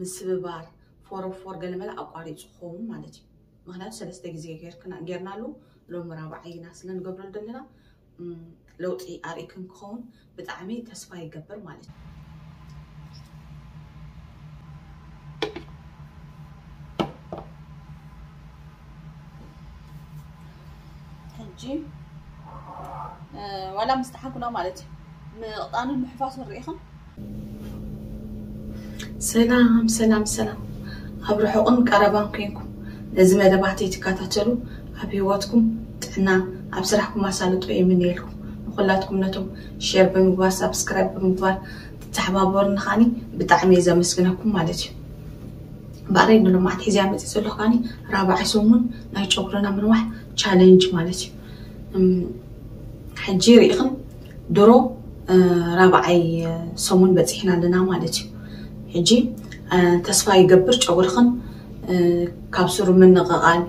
ምስብባር፣ ፎረፎር ገለመለ ኣቋሪፁ ክኸውን ማለት እዩ። ምክንያቱ ሰለስተ ግዜ ጌርክና- ጌርናሉ፣ ሎሚ ራብዓይና ስለ ንገብረሉ ዘለና፣ እም፣ ለውጢ ኣርእክን ክኸውን ብጣዕሚ ተስፋ ይገብር ማለት እዩ። ሕጂ፣ እ፣ ዋላ ምስ ጠሓንኩና ማለት እዩ፣ ምቕጣኑን ምሕፋሱን ርኢኽን። ሰላም ሰላም ሰላም፣ ኣብ ርሑቕን ቀረባን ኮንኩም ነዚ መደባተይ ትከታተሉ፣ ኣብ ህይወትኩም ጥዕና፣ ኣብ ስራሕኩም ኣሳልጦ የምንየልኩም። ንኹላትኩም ነቶም ሼር ብምግባር፣ ሳብስክራይብ ብምግባር ትተሓባበሩኒ ከዓኒ ብጣዕሚ እየ ዘመስግነኩም ማለት እዩ። እምበኣረይ ንሎማዓንቲ ሒዘያ መፅእ ዘለኹ ከዓኒ ራብዓይ ሰሙን ናይ ጨጉርና ምንዋሕ ቻለንጅ ማለት እዩ። እም፣ ሕጂ ርኢኽን ድሮ፣ እ፣ ራብዓይ ሰሙን በፂሕና ኣለና ማለት እዩ። ሕጂ፣ እ፣ ተስፋ ይገብር ጨጉርኽን፣ እ፣ ካብ ስሩ ምንቕቓል፣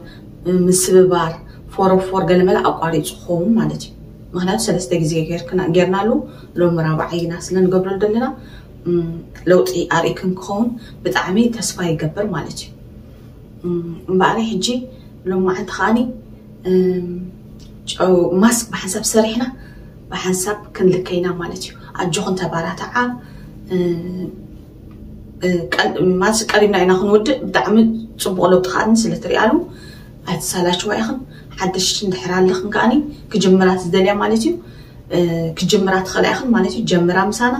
እ፣ ምስብባር፣ ፎረፎር ገለመለ ኣቋሪፁ ክኸውን ማለት እዩ። ምክንያቱ ሰለስተ ግዜ ጌርክና ጌርናሉ፣ ሎሚ ራብዓይና ስለ ንገብረሉ ዘለና፣ እም፣ ለውጢ ኣርእክን ክኸውን ብጣዕሚ ተስፋ ይገብር ማለት እዩ። እም፣ እምበኣረይ ሕጂ ሎማዓንቲ ከዓኒ፣ እም፣ ጨው ማስክ ብሓንሳብ ሰሪሕና ብሓንሳብ ክንልከይና ማለት እዩ። ኣጆኹን ተባራትዓ። እ፣ እ፣ ቀል- ማስክ ቀሪብና ኢና ክንውድእ። ብጣዕሚ ፅቡቕ ለውጢ ከዓኒ ስለ ትሪኣሉ ኣይትሳላችዋ ኢኽን። ሓደሽቲ እንድሕር ኣለኽን ከዓኒ ክጅምራ ዝደልያ ማለት እዩ። እ፣ ክጅምራ ትኽእላ ኢኽን ማለት እዩ። ጀምራ ምሳና።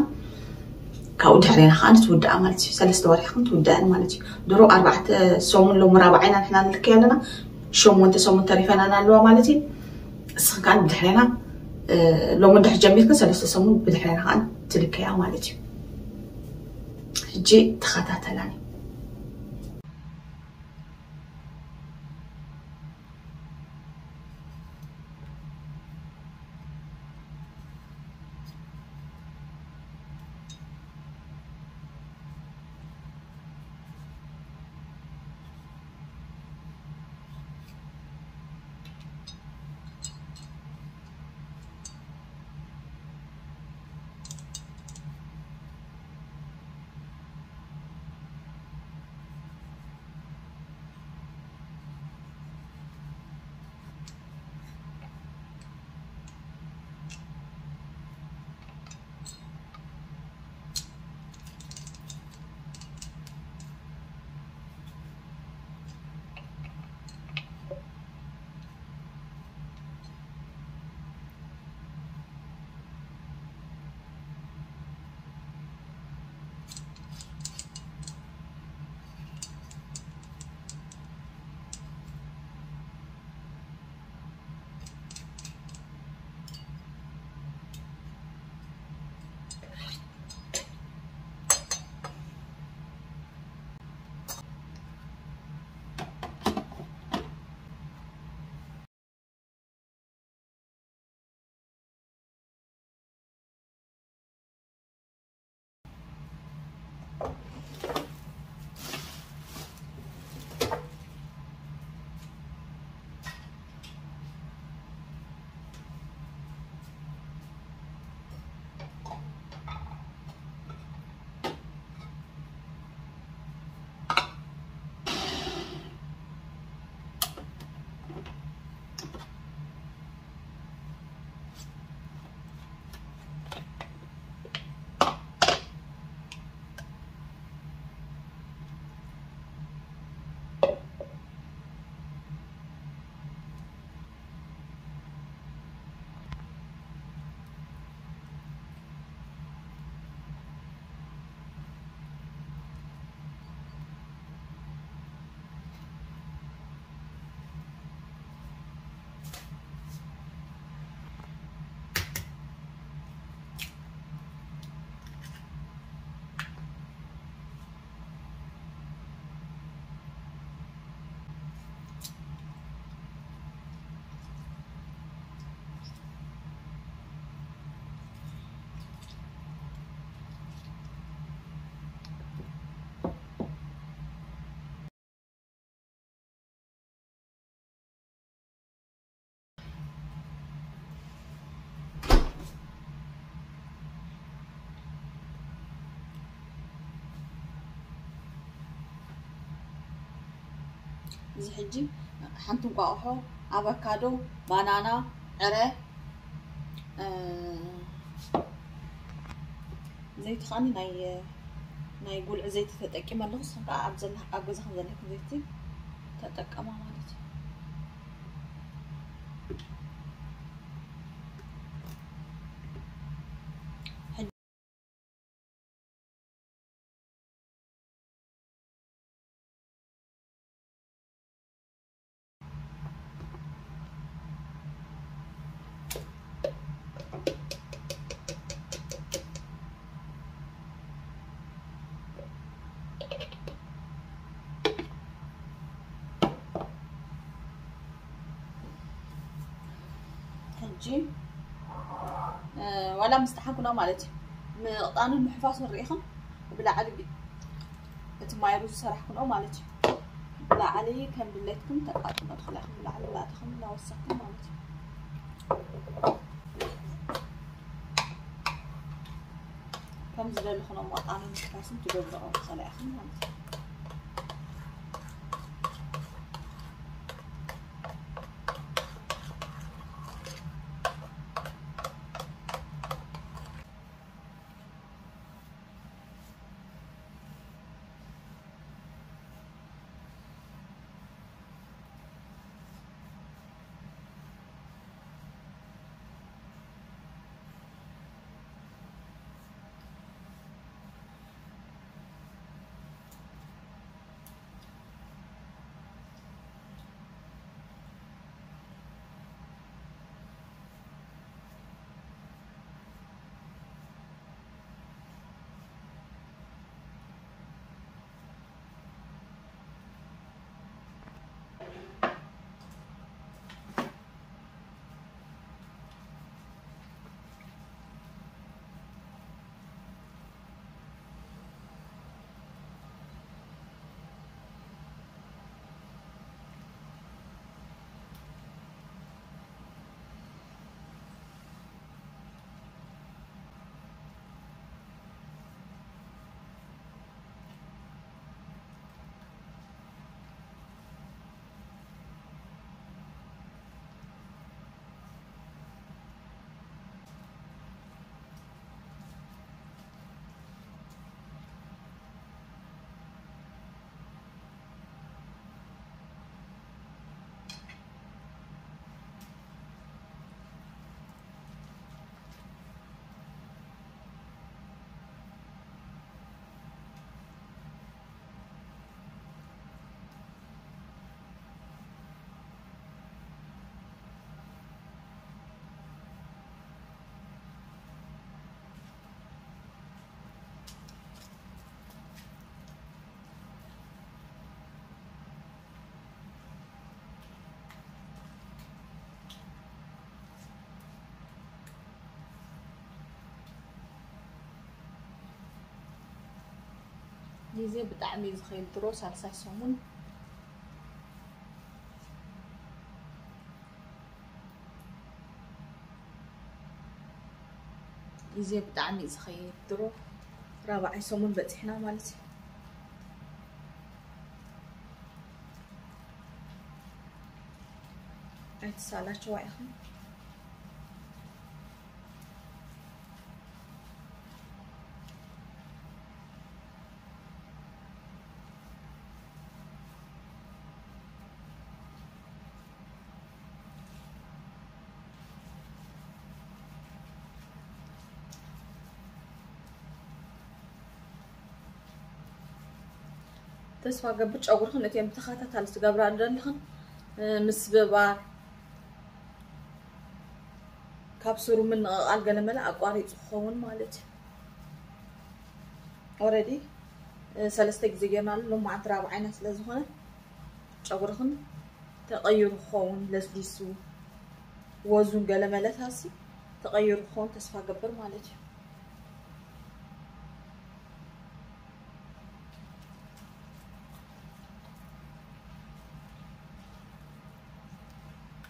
ካብኡ ድሕሬና ከዓ ንትውድኣ ማለት እዩ። ሰለስተ ወርሒ ከም ትውድኣን ማለት እዩ። ድሮ ኣርባዕተ ሰሙን ሎሚ ራብዓይና ንሕና ንልከይ ኣለና። ሸሞንተ ሰሙን ተሪፈናን ኣለዋ ማለት እዩ። እስኽን ከዓ ብድሕሬና፣ እ፣ ሎሚ እንድሕር ጀሚርክን ሰለስተ ሰሙን ብድሕሬና ከዓ ትልከያ ማለት እዩ። ሕጂ ተኸታተላኒ። እዚ ሕጂ ሓንቲ እንቋቑሖ፣ ኣቫካዶ፣ ባናና፣ ዕረ፣ እ፣ ዘይቲ ከዓኒ ናይ፣ ናይ ጉልዒ ዘይቲ ተጠቂመ ኣለኹ። ንስኹም ከኣ ኣብ ዘላ-፣ ኣብ ገዛኹም ዘለኩም ዘይቲ ተጠቀማ ማለት እዩ። ሕጂ፣ እ፣ ዋላ ምስ ጠሓንኩ ነው ማለት እዩ። ምቕጣኑን ምሕፋሱን ርኢኹም ብላዕሊ ቢ-፣ እቲ ማይ ሩዝ ዝሰራሕኩ ነው ማለት እዩ። ብላዕሊ ከም ድሌትኩም ተቃጥሞ ትኽእላ ኢኹም። ብላዕሊ ላእተኹም እናወሰኽኩም ማለት እዩ። ከም ዝደለኹ ነው ምቕጣኑን ምሕፋሱን ትገብርኦ ትኽእላ ኢኹም ማለት እዩ። ግዜ ብጣዕሚ እዩ ዝኸይድ፣ ድሮ ሳልሳይ ሰሙን። ግዜ ብጣዕሚ እዩ ዝኸይድ፣ ድሮ ራብዓይ ሰሙን በፂሕና ማለት እዩ። ኣይትሳላችዋ ኢኹም። ተስፋ ገብር ጨጉርኽን እተን ብተኸታታሊ ትገብራ ዘለኽን፣ እ፣ ምስብባር፣ ካብ ስሩ ምንቕቓል ገለመለ ኣቋሪፁ ክኸውን ማለት እዩ። ኦረዲ፣ እ፣ ሰለስተ ግዜ ጌርናሉ፣ ሎማዓንቲ ራብዓይና ስለ ዝኾነ ጨጉርኽን ተቐይሩ ክኸውን፣ ለስሊሱ፣ ወዙን ገለመለታሲ ተቐይሩ ክኸውን ተስፋ ገብር ማለት እዩ።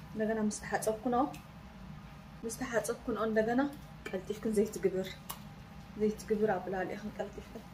እንደገና ምስ ተሓፀብኩ ነው፣ ምስ ተሓፀብኩ ነው እንደገና ቀልጢፍክን ዘይትግብር፣ ዘይትግብር ኣብላሊእኽን ቀልጢፍክን።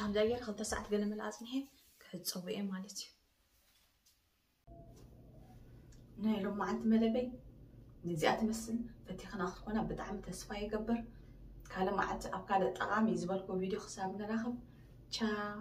ከምዚ ገይረ ክልተ ሰዓት ገለ መለ ኣፅኒሐ ክሕፀቦ እየ ማለት እዩ። ናይ ሎማዓንቲ መደበይ ነዚኣ ትመስል። ፈቲኽና ክትኮና ብጣዕሚ ተስፋ ይገብር። ካልእ መዓልቲ ኣብ ካልእ ጠቓሚ ዝበልኩ ቪድዮ ክሳብ ንራኸብ፣ ቻው።